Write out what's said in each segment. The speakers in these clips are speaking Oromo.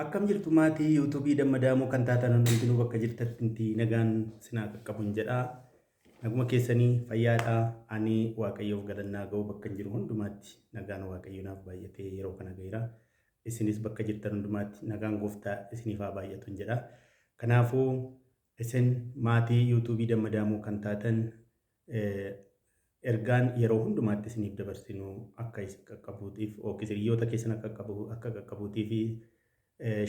Akkam jirtu maatii yuutuubii Damma Daamuu kan taatan hundumtinuu bakka jirtanitti nagaan sinaa qaqqabun jedha. Naguma keessanii fayyaadha. Ani Waaqayyoof galannaa ga'u bakka hin jiru hundumaatti nagaan Waaqayyo naaf baay'atee yeroo kana ga'eera. Isinis bakka jirtan hundumaatti nagaan gooftaa isiniif haa baay'atun jedha. Kanaafuu isin maatii yuutuubii Damma Daamuu kan taatan ergaan yeroo hundumaatti isiniif dabarsinu akka isin qaqqabuutiif yookiis hiriyoota keessan akka qaqqabu akka qaqqabuutiif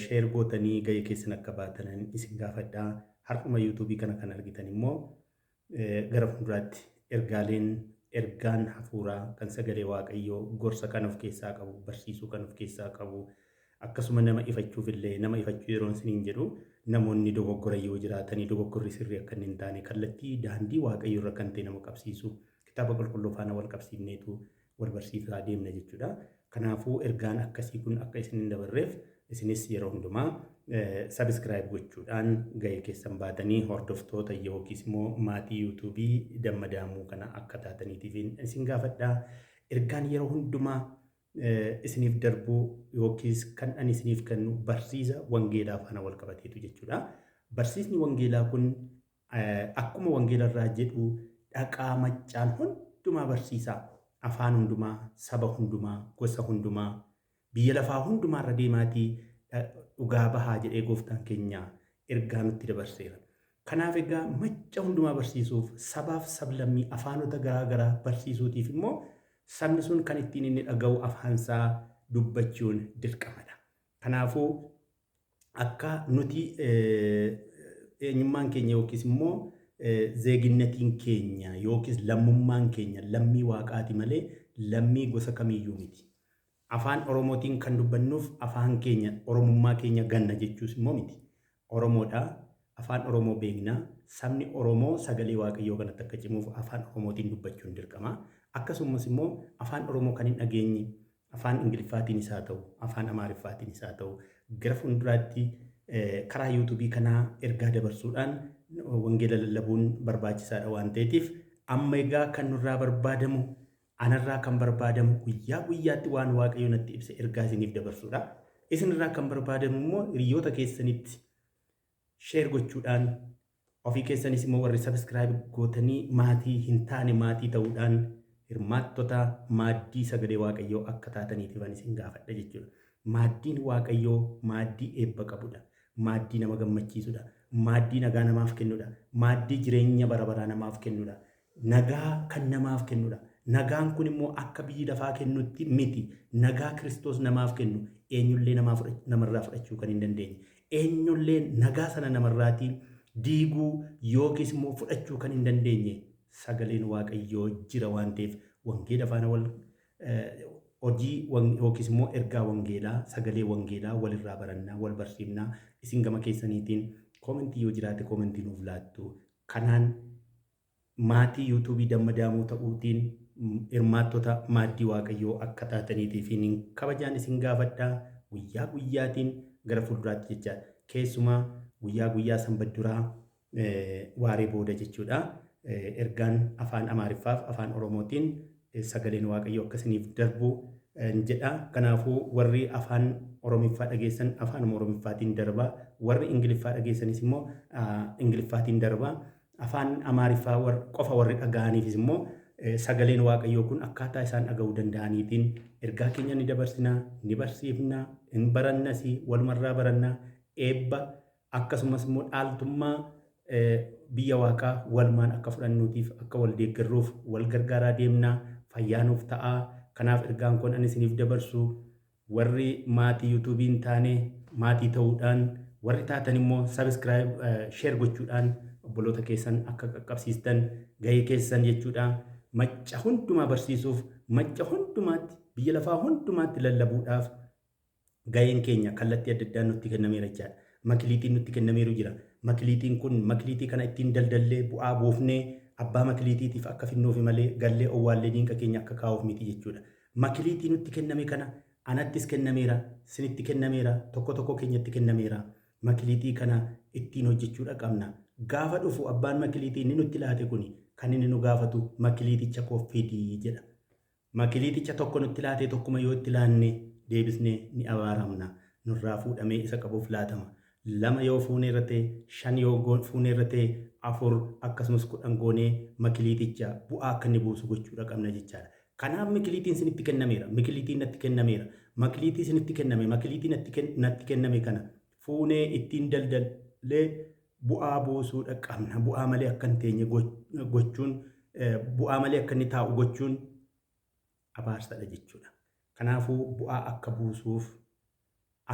share gootanii gahee keessan akka baatanan isin gaafadha. Har'uma yuutuubii kana kan argitan immoo gara fuulduraatti ergaaleen ergaan hafuuraa kan sagalee Waaqayyoo gorsa kan of keessaa qabu, barsiisuu kan of keessaa qabu, akkasuma nama ifachuuf illee nama ifachuu yeroon isiniin jedhu namoonni dogoggora yoo jiraatanii dogoggorri sirrii akka inni hin taane kallattii daandii Waaqayyoo irra kan ta'e nama qabsiisu kitaaba qulqulluu faana wal qabsiifneetu wal barsiisaa deemna jechuudha. Kanaafuu ergaan akkasii kun akka isin hin dabarreef isinis yeroo hundumaa subscribe gochuudhaan gahee keessan baatanii hordoftoota yookiis immoo maatii yuutuubii Damma Daamuu kana akka taataniitiif isin gaafadha. Ergaan yeroo hundumaa isiniif darbu yookiis kan ani isiniif kennu barsiisa wangeelaa faana wal qabateetu jechuudha. Barsiisni wangeelaa kun akkuma wangeela irraa jedhu dhaqaa maccaan hundumaa barsiisaa. Afaan hundumaa, saba hundumaa, gosa hundumaa, biyya lafaa hundumaa irra deemaatii dhugaa bahaa jedhee gooftaan keenya ergaa nutti dabarseera. Kanaaf egaa macca hundumaa barsiisuuf sabaaf sablammii afaanota garaa garaa barsiisuutiif immoo sabni sun kan ittiin inni dhaga'u afaansaa dubbachuun dirqamadha. Kanaafuu akka nuti eenyummaan keenya yookiis immoo zeeginnetiin keenya yookiis lammummaan keenya lammii waaqaati malee lammii gosa kamiiyyuu miti. Afaan Oromootiin kan dubbannuuf afaan keenya Oromummaa keenya ganna jechuus immoo miti. Oromoodha. Afaan Oromoo beekna. Sabni Oromoo sagalee Waaqayyoo kanatti akka cimuuf afaan Oromootiin dubbachuun dirqama. Akkasumas immoo afaan Oromoo kan hin dhageenye afaan Ingiliffaatiinis haa ta'u, afaan Amaariffaatiinis haa ta'u, gara fuulduraatti karaa yuutuubii kanaa ergaa dabarsuudhaan wangeela lallabuun barbaachisaadha waan ta'eetiif amma egaa kan nurraa barbaadamu anarraa kan barbaadamu guyyaa guyyaatti waan Waaqayyo natti ibse ergaa isiniif dabarsuudha. Isinirraa kan barbaadamu immoo hiriyoota keessanitti share gochuudhaan ofii keessanis immoo warri subscribe gootanii maatii hin taane maatii ta'uudhaan hirmaattota maaddii sagalee Waaqayyoo akka taataniitiif ani isin gaafadha jechuudha. Maaddiin Waaqayyoo maaddii eebba qabudha. Maaddii nama gammachiisudha. Maaddii nagaa namaaf kennudha. Maaddii jireenya bara baraa namaaf kennudha. Nagaa kan namaaf kennudha. Nagaan kun immoo akka biyyi lafaa kennutti miti. Nagaa Kiristoos namaaf kennu eenyullee namarraa fudhachuu kan hin dandeenye. Eenyullee nagaa sana namarraatii diiguu yookiis immoo fudhachuu kan hin dandeenye sagaleen Waaqayyoo jira waan ta'eef wangeela faana wal hojii yookiis immoo ergaa wangeelaa sagalee wangeelaa walirraa barannaa wal barsiifnaa isin gama keessaniitiin koomentii yoo jiraate koomentii nuuf laattu. Kanaan maatii yuutuubii Damma Daamuu ta'uutiin hirmaattota maaddii Waaqayyoo akka taataniitiif hin kabajaan isin gaafadha. Guyyaa guyyaatiin gara fuulduraatti jecha keessumaa guyyaa guyyaa sanbat duraa waaree booda jechuudha. Ergaan afaan Amaariffaaf afaan Oromootiin sagaleen Waaqayyoo akka isiniif darbu jedha. Kanaafuu warri afaan Oromiffaa dhageessan afaanuma Oromiffaatiin darba. Warri Ingiliffaa dhageessanis immoo Ingiliffaatiin darba. Afaan Amaariffaa qofa warri dhaga'aniifis immoo sagaleen Waaqayyoo kun akkaataa isaan dhaga'uu danda'aniitiin ergaa keenya ni dabarsina, ni barsiifna, hin barannas, walumarraa baranna, eebba akkasumas immoo dhaaltummaa biyya waaqaa walumaan akka fudhannuutiif akka wal deeggarruuf wal gargaaraa deemna, fayyaa nuuf ta'a. Kanaaf ergaan kun ani isiniif dabarsu warri maatii yuutuubii hin taane maatii ta'uudhaan warri taatan immoo subscribe share gochuudhaan obboloota keessan akka qaqqabsiistan gahee keessan jechuudha. Macca hundumaa barsiisuuf macca hundumaatti biyya lafaa hundumaatti lallabuudhaaf gaheen keenya kallattii adda addaan nutti kennameera jechaadha. Makiliitiin nutti kennameeru jira. Makiliitiin kun makiliitii kana ittiin daldallee bu'aa buufnee abbaa makiliitiitiif akka finnuufi malee gallee owwaallee diinqa keenya akka kaa'uuf miti jechuudha. Makiliitii nutti kenname kana anattis kennameera, sinitti kennameera, tokko tokko keenyatti kennameera. Makiliitii kana ittiin hojjechuudha qabna. Gaafa dhufu abbaan makiliitii inni nutti laate kuni kan inni nu gaafatu makiliiticha koo fidi jedha. Makiliiticha tokko nutti laatee tokkuma yoo itti laanne deebisnee ni abaaramna. Nurraa fuudhamee isa qabuuf laatama. 2 yoo fuuneerra ta'e, 5 yoo fuuneerra ta'e, 4 akkasumas 10 goonee makiliiticha bu'aa akka inni buusu gochuudha qabna jechaadha. Kanaaf mikiliitiin isinitti kennameera. Mikiliitiin natti kennameera. Makiliitii isinitti kenname, makiliitii natti kenname kana fuunee ittiin daldallee bu'aa buusuudha qabna. Bu'aa malee akka hin teenye gochuun, bu'aa malee akka inni taa'u gochuun abaarsadha jechuudha. Kanaafuu bu'aa akka buusuuf,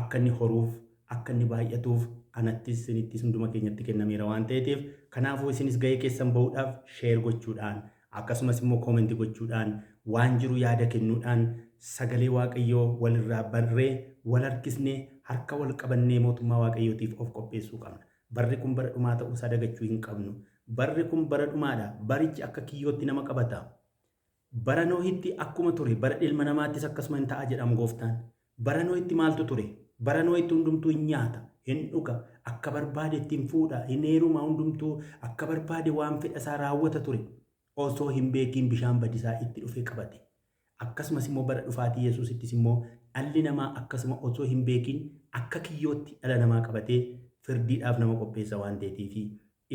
akka inni horuuf, akka inni baay'atuuf anattis isinittis hunduma keenyatti kennameera waan ta'eetiif, kanaafuu isinis gahee keessan bahuudhaaf share gochuudhaan, akkasumas immoo comment gochuudhaan, waan jiru yaada kennuudhaan, sagalee Waaqayyoo walirraa barree, wal harkisnee, harka wal qabannee mootummaa Waaqayyootiif of qopheessuu qabna. Barri kun bara dhumaa ta'uu isaa dagachuu hin qabnu. Barri kun bara dhumaadha. Barichi akka kiyyootti nama qabata. Bara Nohitti akkuma ture, bara ilma namaattis akkasuma hin ta'a jedham Gooftaan. Bara Nohitti maaltu ture? Bara Nohitti hundumtuu hin nyaata, hin dhuga, akka barbaadetti hin fuudha, hin heeruma, hundumtuu akka barbaade waan fedha isaa raawwata ture. Osoo hin beekiin bishaan badisaa itti dhufee qabate. Akkasumas immoo bara dhufaatii Yesuusittis immoo dhalli namaa akkasuma osoo hin beekiin akka kiyyootti dhala namaa qabatee firdiidhaaf nama qopheessa waan ta'eetiifi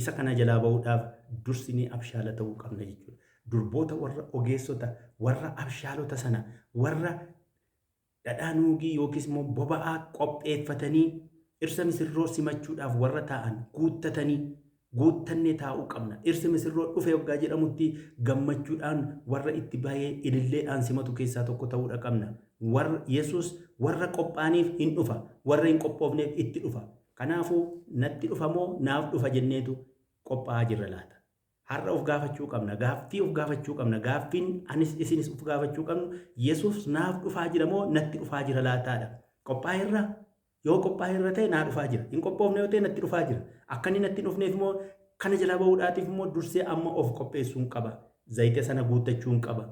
isa kana jalaa ba'uudhaaf dursinee abshaala ta'uu qabna jechuudha. Durboota warra ogeessota, warra abshaalota sana, warra dhadhaa nuugii yookiis immoo boba'aa qopheeffatanii dhirsa misirroo simachuudhaaf warra taa'an guuttatanii guuttannee taa'uu qabna. Dhirsi misirroo dhufe waggaa jedhamutti gammachuudhaan warra itti bahee ililleedhaan simatu keessaa tokko ta'uudha qabna. Warra Yesuus warra qophaa'aniif hin dhufa, warra hin qophoofneef itti dhufa. Kanaafuu natti dhufa moo naaf dhufa jenneetu qophaa'aa jirra laata? Har'a of gaafachuu qabna. Gaaffii of gaafachuu qabna. Gaaffiin anis isinis of gaafachuu qabnu, Yesuus naaf dhufaa jira moo natti dhufaa jira laataadha. Qophaa'eerraa? Yoo qophaa'eerra ta'e naa dhufaa jira. Hin qophoofne yoo ta'e natti dhufaa jira. Akka inni natti hin dhufneef immoo, kana jalaa bahuudhaatiif immoo dursee amma of qopheessuun qaba. Zayita sana guuttachuun qaba.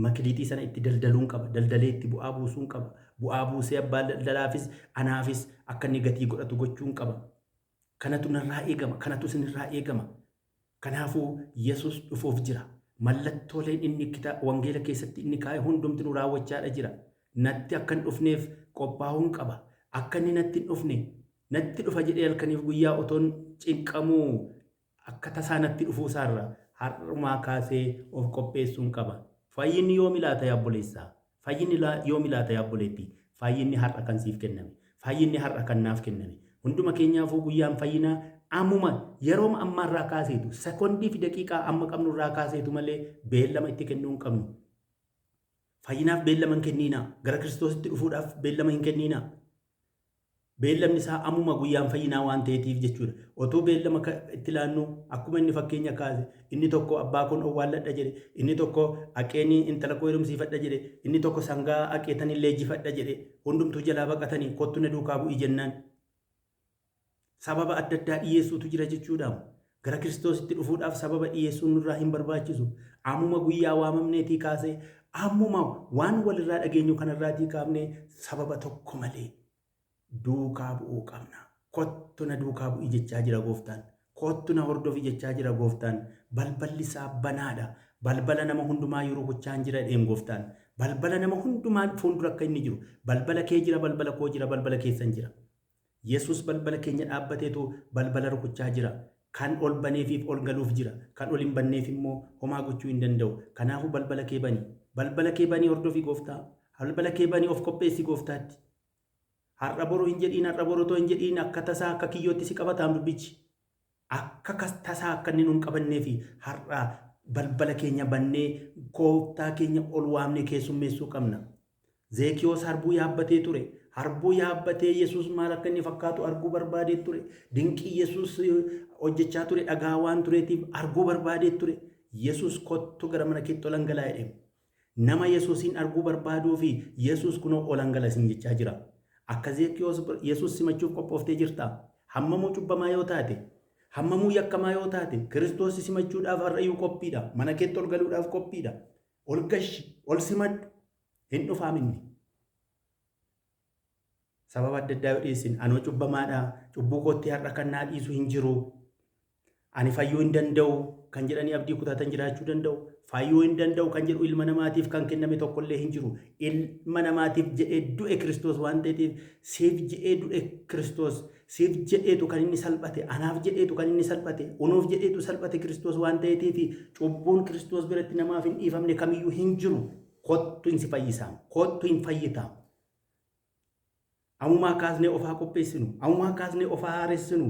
Makiliitii sana itti daldaluun qaba. Daldalee itti bu'aa buusuun qaba. Bu'aa buusee abbaa daldalaafis anaafis akka inni gatii godhatu gochuun qaba. Kanatu narraa eegama. Kanatu isinirraa eegama. Kanaafuu Yesuus dhufuuf jira. Mallattooleen inni wangeela keessatti inni kaa'e hundumti nu raawwachaadha jira. Natti akka hin dhufneef qophaa'uun qaba. Akka inni natti hin dhufne, natti dhufa jedhee halkaniif guyyaa otoon cinqamuu akka tasaa natti dhufuu isaarra har'umaa kaasee of qopheessuun qaba. Fayyinni yoomi laata yaa obboleessaa? Fayyinni yoomi laata yaa obboleettii? Fayyinni har'a kan siif kenname. Fayyinni har'a kan naaf kenname. Hunduma keenyaafuu guyyaan fayyinaa ammuma, yerooma ammaarraa kaaseetu, sekondii fi daqiiqaa amma qabnurraa kaaseetu malee beellama itti kennuu hin qabnu. Fayyinaaf beellama hin kenniinaa. Gara Kiristoositti dhufuudhaaf beellama hin kenniinaa. Beellamni isaa ammuma, guyyaan fayyinaa waan ta'eetiif jechuudha. Otuu beellama itti laannu, akkuma inni fakkeenya kaase, inni tokko abbaa koon owwaalladha jedhe, inni tokko aqeenii intala koo heerumsiifadha jedhe, inni tokko sangaa aqeetanii leenjifadha jedhe, hundumtuu jalaa baqatanii kottu na duukaa bu'i jennaan. Sababa adda addaa dhiyeessuutu jira jechuudha. Gara Kiristoositti dhufuudhaaf sababa dhiyeessuun nurraa hin barbaachisu. Ammuma guyyaa waamamneetii kaasee, ammuma waan walirraa dhageenyu kanarraatii kaafnee sababa tokko malee duukaa bu'uu qabna. Kottu na duukaa bu'i jechaa jira Gooftaan. Kottu na hordofi jechaa jira Gooftaan. Balballi isaa banaadha. Balbala nama hundumaa yeroo gochaan jira jedheen Gooftaan. Balbala nama hundumaa fuuldura akka inni jiru. Balbala kee jira, balbala koo jira, balbala keessan jira. Yesuus balbala keenya dhaabbateetu balbala rukuchaa jira. Kan ol baneefiif ol galuuf jira. Kan ol hin banneef immoo homaa gochuu hin danda'u. Kanaafuu balbala kee bani. Balbala kee banii hordofi Gooftaa. Balbala kee banii of qopheessi Gooftaatti. Har'a boru hin jedhiin, har'a boru otoo hin jedhiin akka tasaa akka kiyyootti si qabataam dubbichi. Akka tasaa akka inni nun qabannee fi har'a balbala keenya bannee Gooftaa keenya ol waamnee keessummeessuu qabna. Zeekiyoos harbuu yaabbatee ture. Harbuu yaabbatee Yesuus maal akka inni fakkaatu arguu barbaadee ture. Dinqii Yesuus hojjechaa ture dhagaa waan tureetiif arguu barbaadee ture. Yesuus kottu gara mana keetti ol angalaa jedhe. Nama Yesuusiin arguu barbaaduu fi Yesuus kunoo ol angala isin jechaa jira. Akka Zeekiyoos Yesuus simachuuf qophooftee jirtaa? Hammamuu cubbamaa yoo taate, hammamuu yakkamaa yoo taate, Kiristoos simachuudhaaf har'ayyuu qophiidha. Mana keetti ol galuudhaaf qophiidha. Ol gashi, ol simadhu. Hin dhufaam inni. Sababa adda addaa yoo dhiyeessin, anoo cubbamaadha, cubbuu kootti har'a kan naa dhiisu hin jiru, ani fayyuu hin danda'u kan jedhanii abdii kutatan jiraachuu danda'u. Fayyuu hin danda'u kan jedhu ilma namaatiif kan kenname tokkollee hin jiru. Ilma namaatiif jedhee du'e Kiristoos waan ta'eef, siif jedhee du'e Kiristoos, siif jedheetu kan inni salphate, anaaf jedheetu kan inni salphate, unuuf jedheetu salphate Kiristoos waan ta'eetiif, cubbuun Kiristoos biratti namaaf hin dhiifamne kamiyyuu hin jiru. Kottu hin si fayyisaam. Kottu hin fayyitaa. Amumaa kaasnee ofaa qopheessinu. Amumaa kaasnee ofaa haaressinu.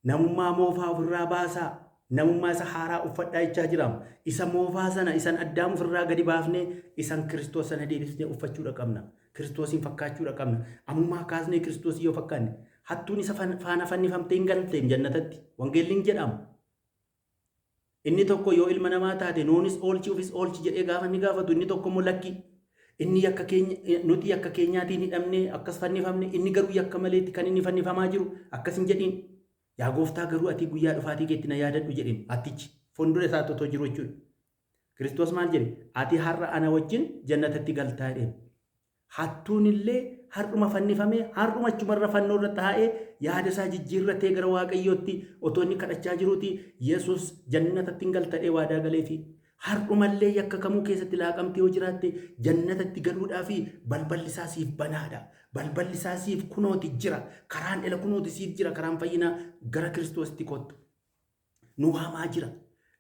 Namummaa moofaa ofirraa baasaa. Namummaa isa haaraa uffadhaa jechaa jira. Isa moofaa sana isan Addaam ofirraa gadi baafnee isan Kiristoos sana deebisnee uffachuudha qabna. Kiristoosiin fakkaachuudha qabna. Amumaa kaasnee Kiristoosii yoo fakkaanne, hattuun isa faana fannifamtee hin galteem jannatatti. Wangeelli hin jedhamu. Inni tokko yoo ilma namaa taate nuunis oolchi, ofis oolchi jedhee gaafa inni gaafatu, inni tokko immoo lakki. Inni yakka keenya, nuti yakka keenyaatiin hidhamnee akkas fannifamne, inni garuu yakka maleetti kan inni fannifamaa jiru, akkas hin jedhiin. Yaa gooftaa, garuu ati guyyaa dhufaatii keetti na yaadadhu jedheen hattichi fuuldura isaa otoo jiru jechuudha. Kiristoos maal jedhe? Ati har'a ana wajjin jannatatti galtaa jedheen. Hattuun illee har'uma fannifamee, har'uma achumarra fannoo irra taa'ee yaada isaa jijjiirratee gara Waaqayyootti otoo inni kadhachaa jiruuti Yesuus jannatatti hin galta jedhee waadaa galeefi. Har'umallee yakka kamuu keessatti laaqamtee yoo jiraatte, jannatatti galuudhaa fi balballi isaa siif banaadha. Balballi isaa siif kunooti jira. Karaan ela kunooti siif jira. Karaan fayyinaa gara Kiristoositti kottu. Nu waamaa jira.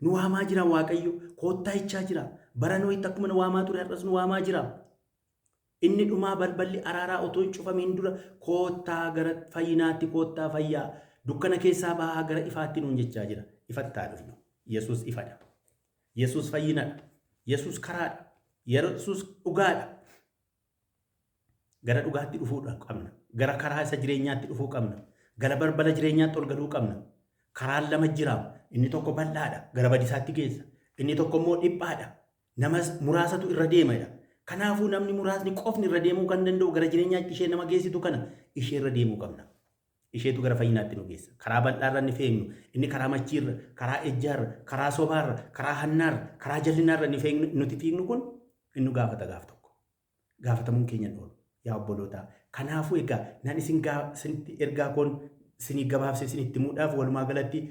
Nu waamaa jira Waaqayyo. Koottaa jechaa jira. Bara Nohitti akkuma nu waamaa ture, har'as nu waamaa jira. Inni dhumaa balballi araaraa otoo hin cufamiin dura koottaa gara fayyinaatti, koottaa fayyaa. Dukkana keessaa bahaa gara ifaatti nuun jechaa jira. Ifattaa dhufnu. Yesuus ifadha. Yesuus fayyinadha. Yesuus karaadha. Yesuus dhugaadha. Gara dhugaatti dhufuudha qabna. Gara karaa isa jireenyaatti dhufuu qabna. Gara balbala jireenyaatti ol galuu qabna. Karaan lama jira. Inni tokko bal'aadha. Gara badisaatti geessa. Inni tokko immoo dhiphaadha. Nama muraasatu irra deema. Kanaafuu namni muraasni qofni irra deemuu kan danda'u gara jireenyaatti ishee nama geessitu kana ishee irra deemuu qabna. Isheetu gara fayyinaatti nu geessa. Karaa bal'aarra inni feegnu, inni karaa machiirra, karaa ejjaarra, karaa sobaarra, karaa hannaarra, karaa jallinaarra inni feegnu, nuti fiignu kun inni nu gaafata gaaf tokko. Gaafatamuun keenya hin oolu. Yaa obbolootaa. Kanaafuu egaa nan isin isinitti ergaa koon isinii gabaabsee isinitti himuudhaaf, walumaa galatti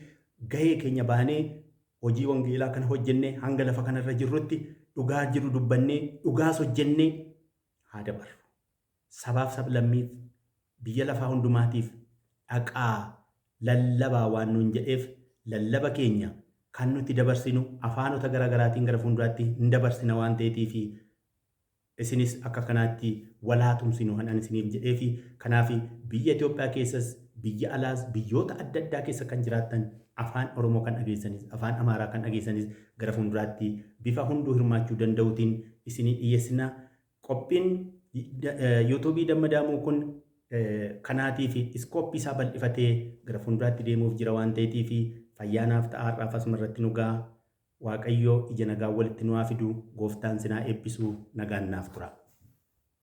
gahee keenya baanee hojii wangeelaa kana hojjennee, hanga lafa kanarra jirrutti dhugaa jiru dubbannee dhugaas hojjennee haa dabarru. Sabaaf sablammiif biyya lafaa hundumaatiif dhaqaa lallabaa waan nuun jedheef, lallaba keenya kan nuti dabarsinu afaanota garaa garaatiin gara fuulduraatti hin dabarsina waan ta'eetiifi, isinis akka kanaatti walaa tumsinu kan ani isiniif jedheefi. Kanaaf biyya Itoophiyaa keessas, biyya alaas, biyyoota adda addaa keessa kan jiraattan, afaan Oromoo kan dhageessanis, afaan Amaaraa kan dhageessanis, gara fuulduraatti bifa hunduu hirmaachuu danda'uutiin isinii dhiyeessina. Qophiin yuutuubii Damma Daamuu kun kanaatii fi iskooppii isaa bal'ifatee gara fuulduraatti deemuuf jira waan ta'eetiif, fayyaanaaf ta'a. Har'aaf asuma irratti nu ga'a. Waaqayyo ija nagaan walitti nu haa fidu. Gooftaan sinaa eebbisu. Nagaan naaf tura.